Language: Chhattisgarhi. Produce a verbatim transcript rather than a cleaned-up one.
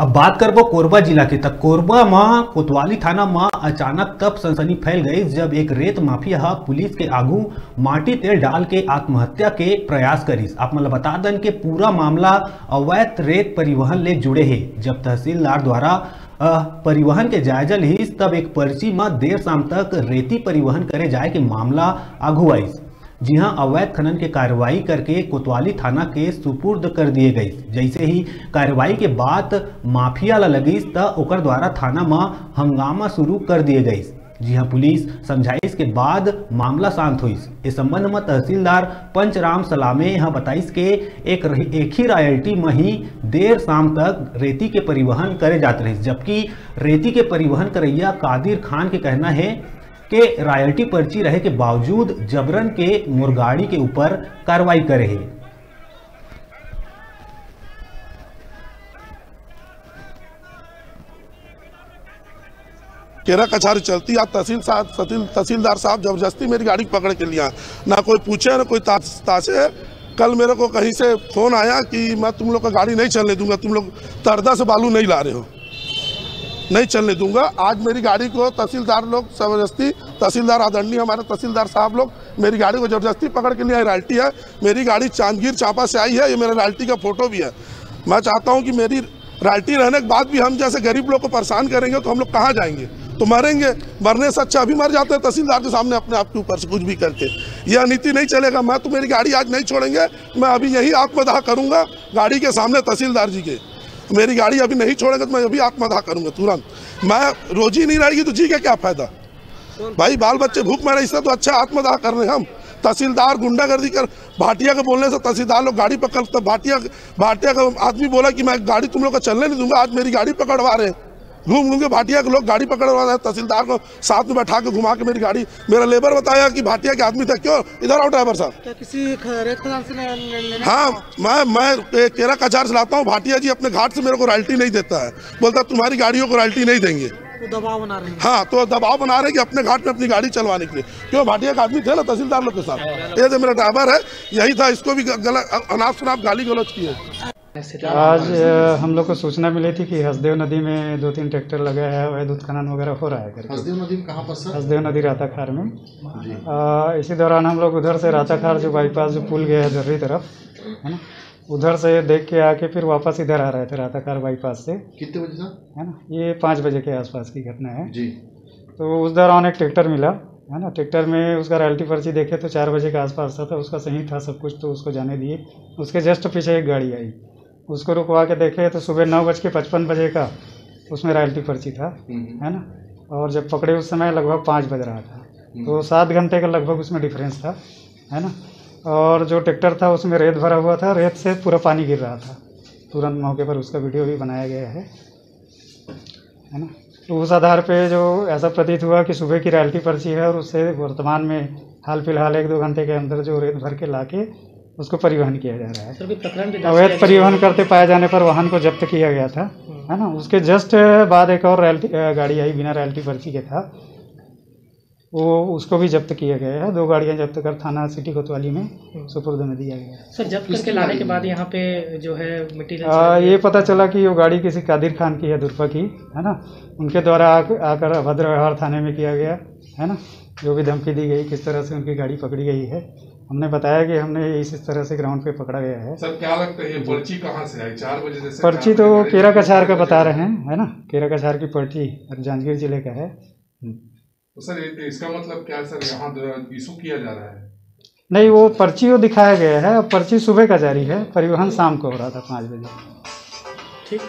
अब बात करबो कोरबा जिला के, त कोरबा म कोतवाली थाना म अचानक तब सनसनी फैल गई, जब एक रेत माफिया ह पुलिस के आगू माटी तेल डाल के आत्महत्या के प्रयास करिस। आप मन ल बता दन के पूरा मामला अवैध रेत परिवहन ले जुड़े हे। जब तहसीलदार द्वारा, अ, परिवहन के जायजा लिहिस, तब एक पर्ची म देर शाम तक रेती परिवहन करे जाए के मामला आगू आइस। जिहां अवैध खनन के कार्रवाई करके कोतवाली थाना के सुपुर्द कर दिए गइस। जैसे ही कार्रवाई के बात माफिया ला लगिस, त ओकर द्वारा थाना म हंगामा शुरू कर दिए गइस। जिहां पुलिस समझाइस के बाद मामला शांत होइस। ए संबंध म तहसीलदार पंचराम सलामे ह बताइस के एक रही, एक ही रॉयल्टी म ही देर शाम तक रेती के परिवहन करे जात रहिस, जबकि रेती के परिवहन करैया कादिर खान के कहना हे के रॉयल्टी पर्ची रहे के बावजूद जबरन के मोर गाड़ी के ऊपर कार्रवाई करे हे। केरा कछार चलती, आज तहसील साहब, तहसील, तहसीलदार साहब जबरदस्ती मेरी गाड़ी पकड़ के लिया, ना कोई पूछे ना कोई तास-, तासे। कल मेरे को कहीं से फोन आया कि मैं तुम लोग का गाड़ी नहीं चलने दूंगा, तुम लोग तरदा से बालू नहीं ला रहे हो, नहीं चलने दूंगा। आज मेरी गाड़ी को तहसीलदार लोग जबरदस्ती, तहसीलदार आदरणीय हमारे तहसीलदार साहब लोग मेरी गाड़ी को जबरदस्ती पकड़ के लिया, रॉयल्टी है। मेरी गाड़ी चांदगीर चांपा से आई है, ये मेरा रॉयल्टी का फोटो भी है। मैं चाहता हूँ कि मेरी रॉयल्टी रहने के बाद भी हम जैसे गरीब लोग को परेशान करेंगे तो हम लोग कहाँ जाएंगे? तो मरेंगे। मरने से अच्छा अभी मर जाते हैं तहसीलदार के सामने अपने आप के ऊपर से कुछ भी करके। यह नीति नहीं चलेगा। मैं तो, मेरी गाड़ी आज नहीं छोड़ेंगे, मैं अभी यही आत्मदाह करूंगा गाड़ी के सामने तहसीलदार जी के। मेरी गाड़ी अभी नहीं छोड़ेंगे तो मैं अभी आत्मदाह करूंगा तुरंत। मैं, रोजी नहीं रहेगी तो जी के क्या फायदा? भाई, बाल बच्चे भूख मरे, इससे तो अच्छा आत्मदाह कर रहे हैं हम। तहसीलदार गुंडागर्दी कर, भाटिया के बोलने से तहसीलदार लोग गाड़ी पकड़, तब भाटिया, भाटिया का आदमी बोला कि मैं गाड़ी तुम लोग का चलने नहीं दूंगा, आज मेरी गाड़ी पकड़वा रहे हैं। घूम घूम के भाटिया के लोग गाड़ी पकड़वा रहे हैं, तहसीलदार को साथ में बैठा के घुमा के मेरी गाड़ी, मेरा लेबर बताया कि भाटिया के आदमी था। क्यों, इधर आओ ड्राइवर साहब। क्या किसी ख-, रेत खदान से ले-, ले-, लेने हाँ, मैं, मैं, ए, केरा कछार से लाता हूँ, भाटिया जी अपने घाट से मेरे को रॉयल्टी नहीं देता है, बोलता तुम्हारी गाड़ियों को रॉयल्टी नहीं देंगे। तो दबाव बना रहे हैं। हाँ, तो दबाव बना रहे हैं कि अपने घाट में अपनी गाड़ी चलवाने के लिए। क्यों, भाटिया का आदमी थे ना तहसीलदार लोग के साथ। ये जो मेरा ड्राइवर है, यही था, इसको भी ग-, गलत, अ-, अनाप शनाप गाली गलौज किए। आज, अ, हम लोग को सूचना मिली थी कि हसदेव नदी में दो तीन ट्रैक्टर लगा है, अवैध उत्खनन वगैरह हो रहा है करके। हसदेव नदी में कहाँ पर सर? हसदेव नदी राताखार में। जी। अ, इसी दौरान हम लोग उधर से राताखार जो बाईपास, जो पुल गया है दर्री तरफ, है ना, उधर से देख के आके फिर वापस इधर आ रहे थे राताखार बाईपास से। कितने बजे सर? है ना, ये पाँच बजे के आसपास की घटना है। जी। तो उस दौरान एक ट्रैक्टर मिला, है ना, ट्रैक्टर में उसका रॉयल्टी पर्ची देखे तो चार बजे के आसपास था, तो उसका सही था सब कुछ, तो उसको जाने दिए। उसके जस्ट पीछे एक गाड़ी आई, उसको रुकवा के देखे तो सुबह नौ बज के पचपन बजे का उसमें रॉयल्टी पर्ची था, हम्म। है ना, और जब पकड़े उस समय लगभग पाँच बज रहा था, हम्म। तो सात घंटे का लगभग उसमें डिफरेंस था, है ना। और जो ट्रैक्टर था उसमें रेत भरा हुआ था, रेत से पूरा पानी गिर रहा था। तुरंत मौके पर उसका वीडियो भी बनाया गया है, है ना। तो उस आधार पे जो ऐसा प्रतीत हुआ कि सुबह की रॉयल्टी पर्ची है और उससे वर्तमान में हाल फिलहाल एक दो घंटे के अंदर जो रेत भर के लाके उसको परिवहन किया जा रहा है। सर, कोई प्रकरण भी दर्ज किया अवैध गया परिवहन है? करते पाए जाने पर वाहन को जब्त किया गया था, हम्म। है ना। उसके जस्ट बाद एक और रॉयल्टी, अ, गाड़ी आई बिना रॉयल्टी पर्ची के था, वो, उसको भी जब्त किया गया है। दो गाड़ियां जब्त कर थाना सिटी कोतवाली में हम्म। सुपुर्द में दिया गया है। सर, जब्त करके लाने के बाद यहाँ पे जो है मटेरियल आ, चला गया। ये पता चला कि वो गाड़ी किसी कादिर खान की है, दुरफा की, है ना। उनके द्वारा आक-, आकर अभद्र व्यवहार थाने में किया गया, है ना, जो भी धमकी दी गई, किस तरह से उनकी गाड़ी पकड़ी गई है। हमने बताया कि हमने इस, इस तरह से ग्राउंड पे पकड़ा गया है। सर, क्या लगता है, ये जी। पर्ची कहाँ से आई? चार बजे से पर्ची शाम तो तक केरा कछार का बता रहे हैं, है ना, केरा कछार की पर्ची और जांजगीर जिले का है। हम्म। तो सर, ये, इसका मतलब क्या सर, यहाँ इशू किया जा रहा है? नहीं, वो पर्ची वो दिखाया गया है, पर्ची सुबह का जारी है, परिवहन शाम को हो रहा था पाँच बजे। ठीक।